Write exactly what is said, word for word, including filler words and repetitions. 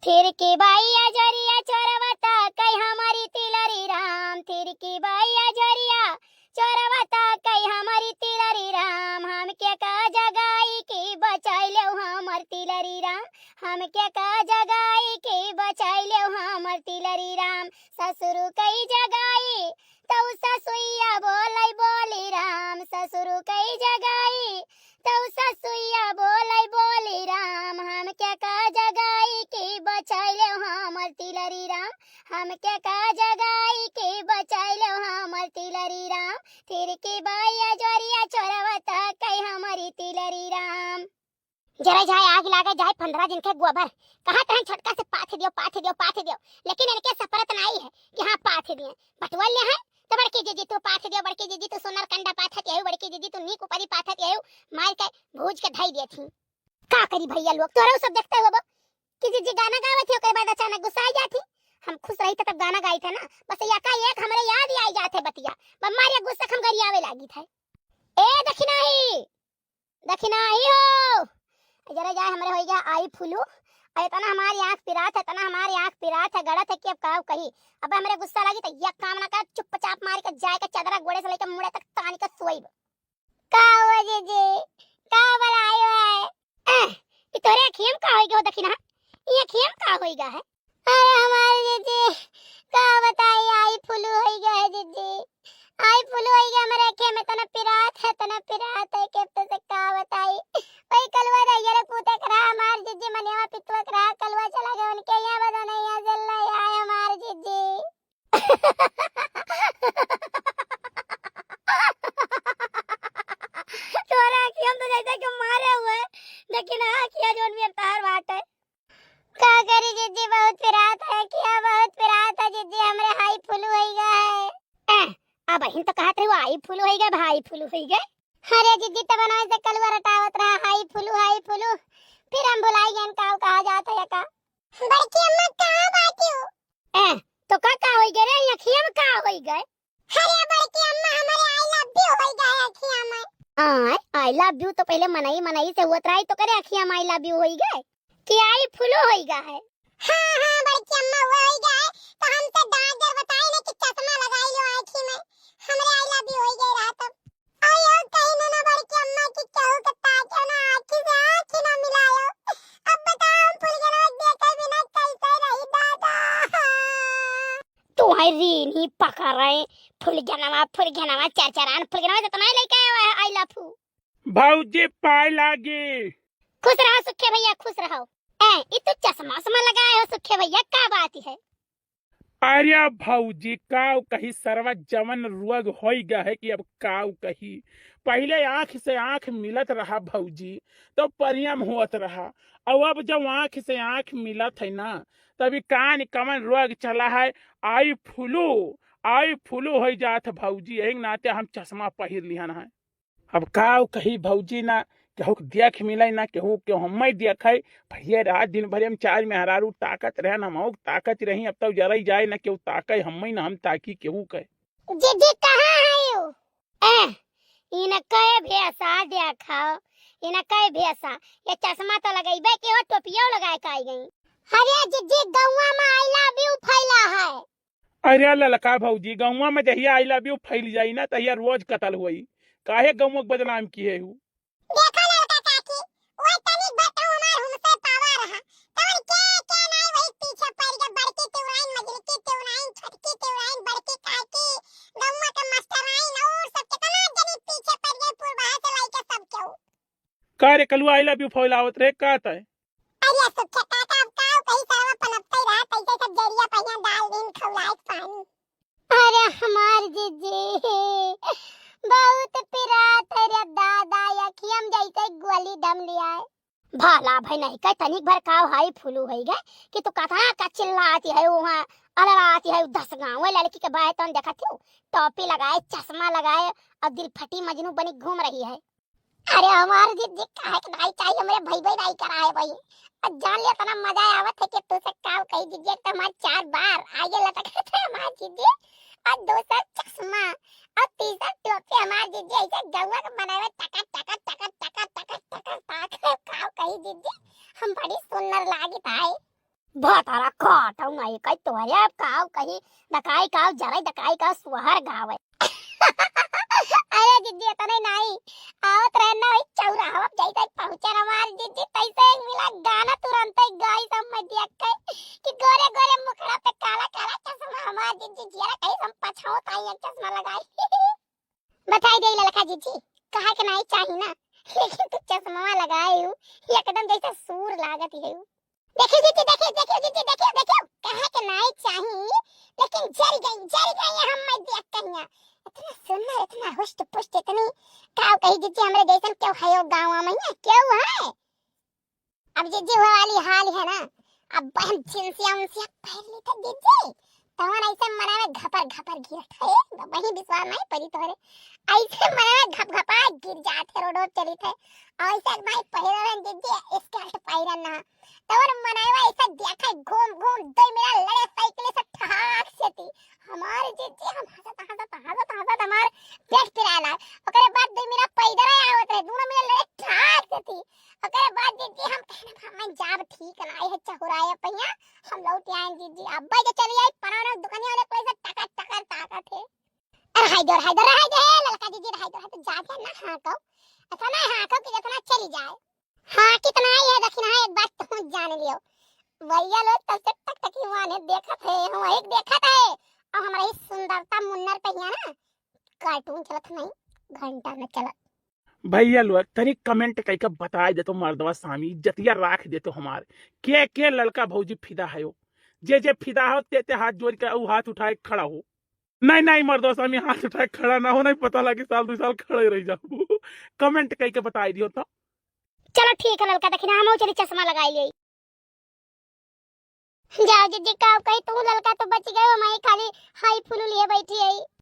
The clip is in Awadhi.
थिरकी बाई अजोरिया चोरवा ताकइ हमरी तिलरी राम, थिरकी बाई अजोरिया चोरवा ताकइ हमरी तिलरी राम, हमके का जगाई कि बचाइ लेउ हमर तिलरी राम, हमके का जगाई कि बचाइ लेउ हमर तिलरी राम। ससुर कइ जगाई तउ ससुइया बोलइ बोली राम, ससुर कइ जगाई तउ ससुइया बोलइ बोली राम, हमके का जगाई कि बचाइ लेउ हमर तिलरी राम, हमके का जगाई कि बचाइ लेउ हमर तिलरी राम। थिरकी बाई अजोरिया चोरवा ताकइ हमरी तिलरी राम। जरे जाए आग लागे जाए पन्द्रह दिन के गोबर, कहा तहन छोटका से पाथ दियो, पाथ दियो, पाथ दियो, लेकिन इनके सपरत नाई है कि हाँ पाथ दिए। बटुअल ले है तो बड़की जीजी तू पाथ दियो, बड़की जीजी तू सोनर कंडा पाथत यहू, बड़की जीजी तू नीक उपरी पाथत यहू, मार के भूज के धई दिए थी। का करी भइया लोग, तोहरा सब देखते हुए कि जीजी गाना गावत थी, ओकर बाद अचानक गुस्सा आ जाती। हम खुश रही थे तब गाना गाई थे ना, बस एकाएक हमरे याद ही आई जात है बतिया, बम्मार ये गुस्सा हम गरियावे लागी थे। ए दखिनाही, दखिनाही हो, जरा जाए हमरे होई गया आई फुलू, और इतना हमारी आँख पिरात है, इतना हमारी आँख पिरात है, गड़त है कि अब का कही। अब हमरे गुस्सा लगी तो ये काम ना कर, चुपचाप मार के जाए के चदरा गोड़े से लेके मुड़े तक तानी के सोइब। का हो जीजी, का बलायो है? ए, ई तोरे अखियम का होई गयो दखिना? ई अखियम का होई गया है? अरे हमार जीजी, का बताई, आई फुलू होई गया है जीजी, आई फुलू होई गया हमारे अखिया में, तना पिरात है, तना पिरात है, के तो से का बताई। वही कलुआ रहिया रे पूते करा हमार जीजी, मनिया पितुआ करा कलुआ चला गया उनके यहाँ, बता नहीं यहाँ जल्ला आए हमार जीजी। तोरा अखियम तो जैसे कि मारे हुए, लेकिन हाँ किया जोन भी तार बात है। का करी जीजी, बहुत पिरात है, किया बहुत पिरात है जीजी, हमरे हाई फुलू होई गए है। ए, अब हिन तो कहत रही आई फुलू होई गए, भाई फुलू होई गए। अरे जीजी, तब ना से कलुआ रटावत रहा, हाई फुलू, हाई फुलू, फिर हम भुलाई गए काऊ कहा जात है का। बड़की अम्मा कहाँ बाटियो? ए, तो का, का होई गए रे? अखिया में का होई गए? अरे बड़की अम्मा, हमारे I love you होई गए अखिया में। आय, I love you तो पहले मनई मनई से हुआ रही, तो करे अखिया में I love you होई गए कि आई फुलू होई गए है? हाँ, हाँ, बड़की अम्मा, वो होई गए, तो हमसे डांट डर बताई ना कि चश्मा लगाई लो आँखी में, हमरे I love you होई गए रहा तब। अरे, कहीं ना, ना बड़की अम्मा की केहू के ताके ना, आँखी से आँखी ना मिलायो। अब बताओ, हम फुलगनवा देखे बिना कैसे रही दादा? तू है रीनी पकड़ रहे, फुलगनवा, फुलगनवा, चरचरान फुलगनवा, जितना ही लेके आया हुआ है, I love you। भौजी पाए लागी। खुश रहो सुखे भैया, खुश रहो। ए, ई तू चश्मा उश्मा लगाए हो सुखे भैया, का बात है? अरे भौजी, काव कही सरवा, जवन रोग होई गया है कि अब काव कही। पहिले आँख से आँख मिलत रहा भौजी, तो परियम होत रहा, और अब जब आँख से आँख मिलत है ना, तभी कान कमन रोग चला है, आई फ्लू, आई फ्लू होई जात है भौजी। यही नाते हम चश्मा पहिर लिहन है। अब काव कही भौजी, ना केहू के देख मिले, ना केहू के हम्मै देखै। भैया रात दिन भर हम चार मेहरारू ताकत रहे, ना मौक ताकत रही, अब तो जरई जाए, ना केहू ताकै हम्मै, ना हम ताकी केहू के। जीजी कहाँ है यू? ए, इनकै भेसा देखो, इनकै भेसा। ये चश्मा तो लगैबे के हो, टोपियो लगाए के आई गई। अरे जीजी, गौवा में I love you फैला है। अरे ललका भौजी, गौवा में जहिया I love you फैल जाई ना, तहिया रोज कतल होई। काहे गौवा के बदनाम किहे हू? देखो ललका काकी, वो तनिक भर तो हमार हमसे पावा रहा, तवन के, के नाई वही पीछे पड़ गए, बड़की तिवराइन, मझलकी तिवराइन, छोटकी तिवराइन, बड़की काकी, गौवा के मास्टराइन और सब कितना जनी पीछे पड़ गए, पुरबहा से लइके सब केहू। का रे कलुआ, I love you फैलावत रहे का तय? अरे सुखे काका, अब काव कही, सरवा पनपते रहा, कैसे सब जरिया पहिया डाल दिन खौलाए के पानी। अरे हमार जीजी, बहुत पिरात है रे दादा, अखियम जैसे गोली दम लिया है। भला भाई नहीं कह, तनिक भर काव हाई फुलू होई गए कि तू कतना का चिल्लाती है, वहाँ अलराती है, दस गाँव लड़की के बाय तन देखत हो, टोपी लगाए, चश्मा लगाए और दिल फटी मजनू बनी घूम रही है। अरे हमार जीजी, काहे के नाई चाहिए, हमरे भई भई नाई कराए भाई। और जान ले इतना मजा आवत है कि तू से काव कही जीजी, एक तो हमार चार बार आगे लटकत है हमार जीजी, और दूसर चश्मा, और तीसर टोपी हमार जीजी, ऐसे गौवा के बनावे टका टका टका टका टका टका टका, काव कही जीजी, हम बड़ी सुंदर लागित है। भतारा काटौ नाई कई तोहरे, अब काव कही, दकाई काव जराई, दकाई काव सोहर गावे। अरे जिज्जी, इतने नाई, आवत रहे ना, वही चौराहा पे जैसे पहुँचे ना हमार जिज्जी, तैसे एक मिला गाना तुरंत ही गाई सब मैं देख के कि गोरे गोरे मुखड़ा पे काला काला चश्मा। हमार जिज्जी जियरा कहीं हम पछाओ ताई एक चश्मा लगाई। बताई दे ललका जिज्जी, कहा के नाई चाही ना, लेकिन तू चश्मा लगाए हूँ, एकदम जैसे सूर लागत है। देखियो जिज्जी, देखियो, देखियो जिज्जी, देखियो, देखियो, कहा के नाई चाही, लेकिन जरी गई, जरी गई हम मैं देख कहिया। इतना सुंदर, इतना हुष्ट पुष्ट, इतनी काव कही जिज्जी, हमरे जैसन क्यों है वो गाँव में, क्यों है? अब जिज्जी वो वाली हाल है ना, अब हम जिंसिया उनसिया पहन ली था जिज्जी, तवन ऐसे मना में घपर घपर गिरत है, वही विश्वास नहीं पड़ी तोहरे, ऐसे मना में घप घपा गिर जात है, रोडो चलित है, और ऐसे भाई पहिरन जिज्जी स्कर्ट पहिरन ना, तवन मनवा ऐसे देखा घूम घूम दो मेरा लड़े साइकिल से ठहाक से थी, हमारे जिज्जी हम हंसत हंसत हंसत हंसत हमार पेट पिराला, ओकरे बाद दो मेरा पैदल आवत रहे, दोनों मेरा लड़े ठाक से थी, ओकरे बाद जिज्जी हम कहना, "हम जाब ठीक ना, ये चहुराए पहिया, हम लौट आए जिज्जी।" अब्बा जे चली आई, पराना दुकानिया वाले पैसा टकर टकर ताकत है। अरे हाय दे, हाय दे, हाय दे, ललका जिज्जी, हाय दे, हाय दे, जाके ना हाँको, ऐसा ना हाँको कि जितना चली जाए। हाँ, कितना ही है दक्षिणा, एक बात तुम जान लियो, भैया लोग तब से टकटकी माने देखत है, हम एक देखत है, और हमारा ही सुंदरता मुन्नर पहिया ना, कार्टून चलत नहीं, घंटा न चलत। भैया लोग, तनी comment कइके बताइ देतो मर्दवा सामी, इज्जतिया राख देतो हमार। के के ललका भौजी फिदा हयो? जे जे फिदा हो, ते ते हाथ जोड़ के ऊ हाथ उठाए खड़ा हो। नहीं, नहीं मर्दवा सामी, हाथ उठाए खड़ा ना हो, नहीं पता लगी साल दो साल खड़े रह जाबो। Comment कइके बताइ दियो तो। चलो ठीक है ललका, देखी ना, हम चली चश्मा लगाई ले। जाओ जिज्जी, का कही तू ललका तो बच गए, मैं खाली हाई फुलू लिए बैठी है।